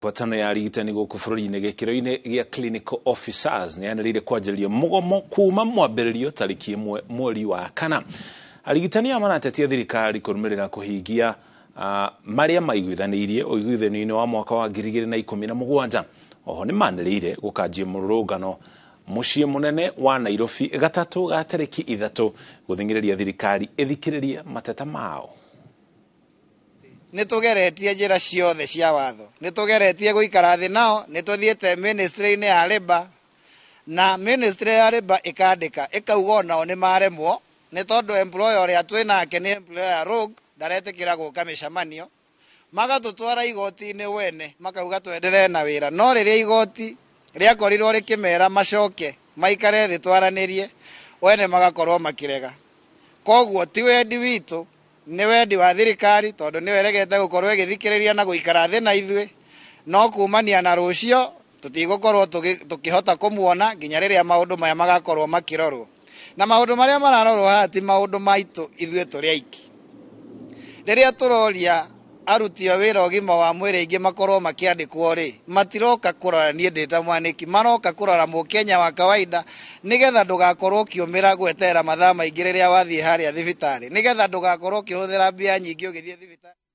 Ngwatanĩro ya arigitani gũkũ bũrũri-inĩ gĩkĩro-inĩ gĩa clinical officers nĩ yanĩrĩire kwanjĩrĩria mũgomo kuma mwambĩrĩrio tarĩki 1 mweri wa 4. Arigitani aya maratetia thirikari kũrũmĩrĩra kũhingia marĩa maiguithanĩirie ũiguithanio-inĩ wa mwaka wa 2017. Oho nĩ manĩrĩire gũkanjia mũrũrũngano mũciĩ mũnene wa Nairobi gatatũ ga tarĩki 3 gũthing'ĩrĩria thirikari ĩthikĩrĩrie mateta mao. Nĩ tũgeretie njĩra ciothe cia watho, nĩ tũgeretie gũikara thĩ nao, nĩ tũthiĩte ministry-inĩ ya labour, na ministry ya labour ĩkandĩka ĩkauga onao nĩ maremwo, nĩ tondũ employer ũrĩa twĩ nake nĩ employer rogue, ndaretĩkĩra gũka mĩcemanio. Magatũtwara igoti-inĩ wene, makauga twenderee na wĩra, no rĩrĩa igoti rĩakorirwo rĩkĩmera macoke maikare thĩ twaranĩrie, wene magakorwo makĩrega. Koguo ti wendi witũ, nĩ wendi wa thirikari, tondũ nĩyo ĩregete gũkorwo ĩgĩthikĩrĩria na gũikara thĩ na ithuĩ, no kumania na rũcio tũtigũkorwo tũkĩhota kũmuona nginya rĩrĩa maũndũ maya magakorwo makĩrorwo. Na maũndũ marĩa mararorwo haha ti maũndũ maitũ ithuĩ tũrĩ aiki. Rĩrĩa tũroria aruti a wĩra ũgima wa mwĩrĩ aingĩ makorwo makĩandĩkwo rĩ, matiroka kũrora niĩ ndĩ ta mwanĩki, maroka kũrora mũkenya wa kawaida, nĩgetha ndũgakorwo ũkĩũmĩra gweterera mathaa maingĩ rĩrĩa wathiĩ harĩa thibitarĩ, nĩgetha ndũgakorwo ũkĩhũthĩra mbia nyingĩ ũgĩthiĩ thibitarĩ.